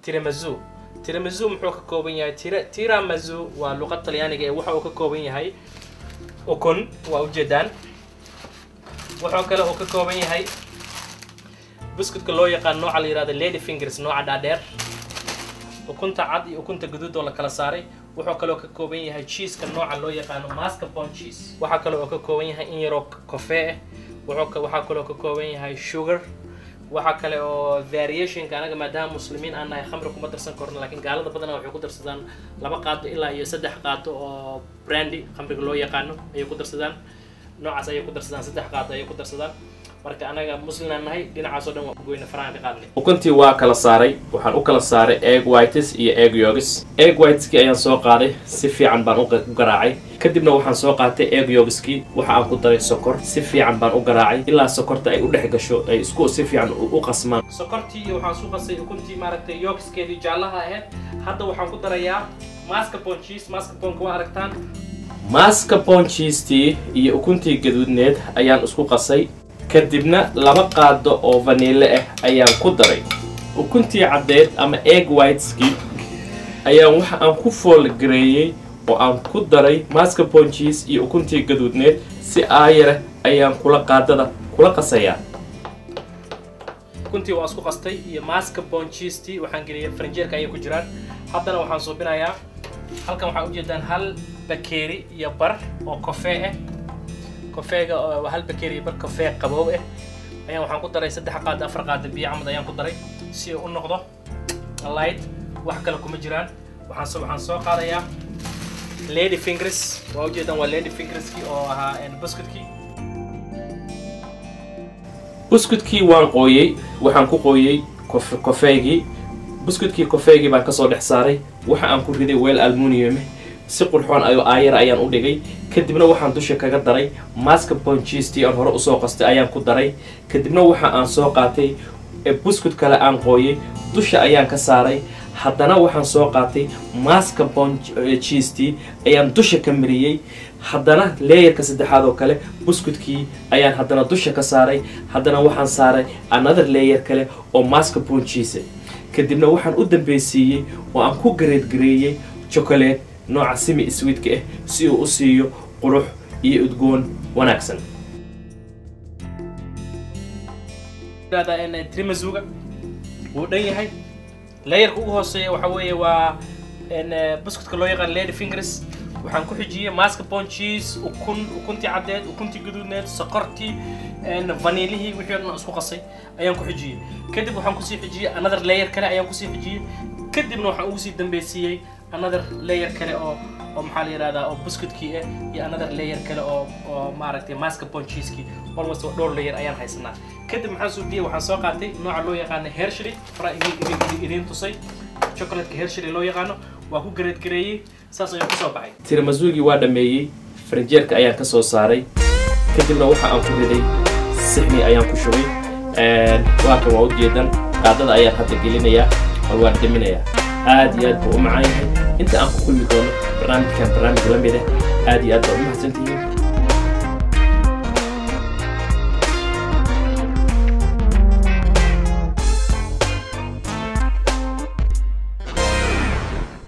Tiramisu. Tiramisu muxuu ka kooban yahay? Tiramisu waa luqad Talyaaniga ee waxa uu ka kooban yahay ukun, waa ujeedaan. Wuxuu kale uu ka kooban yahay buskudka loo yaqaan nooca la yihahdo lady fingers, nooca dhaadheer, ukunta cad iyo ukunta guduud oo la kala saaray. Wuxuu kaloo ka kooban yahay cheeseka nooca loo yaqaano mascarpone cheese. Waxaa kaloo oo ka kooban yahay in yaroo coffee ah. Waxaa kaloo ka kooban yahay sugar. Waxaa kale oo variationka, anaga maadaama Muslimiin aan nahay, khamri kuma darsan karno, laakiin gaalada badanaa waxay ku darsadaan 2 qaado ilaa iyo 3 qaado oo brandy, khamriga loo yaqaano, ayay ku darsadaan. Noocaas ayay ku darsadaan, 3 qaado ayay ku darsadaan. Marka anaga Muslim aan nahay, dhinacaas oo dhan waa goyna, farahan ka qaadnay. Ukuntii waa kala saaray. Waxaan u kala saaray egg whites iyo egg yolks. Egg whiteski ayaan soo qaaday, si fiican baan u garaacay. Kadibna waxaan soo qaatay egg yolkski, waxa aan ku daray sokor, si fiican baan u garaacay ilaa sokorta ay u dhex gasho, ay isku si fiican u qasmaan. Sokortii iyo waxaan su qasay ukuntii, maaragtay, yolkskeedii jaallaha ahayd. Hadda waxaan ku darayaa mascarpone cheese. Mascarpone waa aragtaan. Mascarpone cheese iyo ukuntii gaduudneed ayaan isku qasay. Kadibna 2 qaado oo vanille ah ayaan ku daray. Ukuntii caddeed ama egg whiteski ayaan waxa aan ku fold gareeyey oo aan ku daray mascarpone cheese iyo ukuntii gaduudneed. Si aayare ayaan kula qaadada kula qasayaa. Ukuntii waa isku qastay iyo mascarpone cheese. Waxaan geliyay farinjeerka, ayay ku jiraan. Haddana waxaan suubinayaa, halkan waxaa ujeedaan hal bakeeri iyo bar oo coffee ah. Coffeega oo hal bakeeri iyo bar coffee qaboow ah ayaan waxaan ku daray 3 qaado, 4 qaado biyo camad ayaan ku daray si uu u noqdo light. Wax kale kuma jiraan. Waxaan soo qaadayaa lady fingers, waa ujeedaan, waa lady fingerskii oo ahaa buskutkii. Buskutkii waan qooyey, waxaan ku qooyey coffeegii. Buskutkii coffeegii baan kasoo dhex saaray. Waxa aan ku riday weel aluminium, si qurxoon ayo aayar ayaan u dhigay. Kadibna waxaan dusha kaga daray mascarpone cheese aan hore usoo qastay ayaan ku daray. Kadibna waxa aan soo qaatay buskut kale aan qooyey, dusha ayaan ka saaray. Haddana waxaan soo qaatay mascarpone cheese ayaan dusha ka mariyey. Haddana layerka saddexaad oo kale buskutkii ayaan haddana dusha ka saaray. Haddana waxaan saaray another layer kale oo mascarpone cheese. Kadibna waxaan u dambeysiiyey oo aan ku grate gareeyey chocolate nooca semi sweetka ah si uu u siiyo qurux iyo udgoon wanaagsan. Tiramisuga wuu dhan yahay. Layerka ugu hooseeya waxa weeye waa buskutka loo yaqaan lady fingers. Waxaan ku xijiyey mascarpone cheese, ukun, ukuntii caddeed, ukuntii gaduudneed, sokortii, vanilihii, wixii oo dhan isku qasay ayaan ku xijiyey. Kadib waxaan kusii xijiyey another layer kale ayaan kusii xijiyey. Kadibna waxaan ugu sii dambeysiiyey another layer kale oo maxaa la yihahdaa, oo buskutkii ah, iyo another layer kale oo maaragtay mascarpone cheesekii. Almost dhowr layer ayaan haysanaa. Kadib maxaan suubiyey? Waxaan soo qaatay nooca loo yaqaano Hershey, fara idin tusay, chocolateka Hershey loo yaqaano, waa ku grate gareeyey. Saas ayuu kusoo baxay. Tiramisuugii waa dhameeyey, farinjeerka ayaan ka soo saaray. Kadibna waxa aan ku riday sixni ayaan ku shubay, waa kan, waa ujeedan. Qaadada ayaan hadda gelinayaa, bal waan dhaminayaa. Aad iyo aad buu u macaan yahay. Inta aan ku kulmi doono barnaamijkan barnaamij la mid ah, aad iyo aad baad u mahadsantihiin.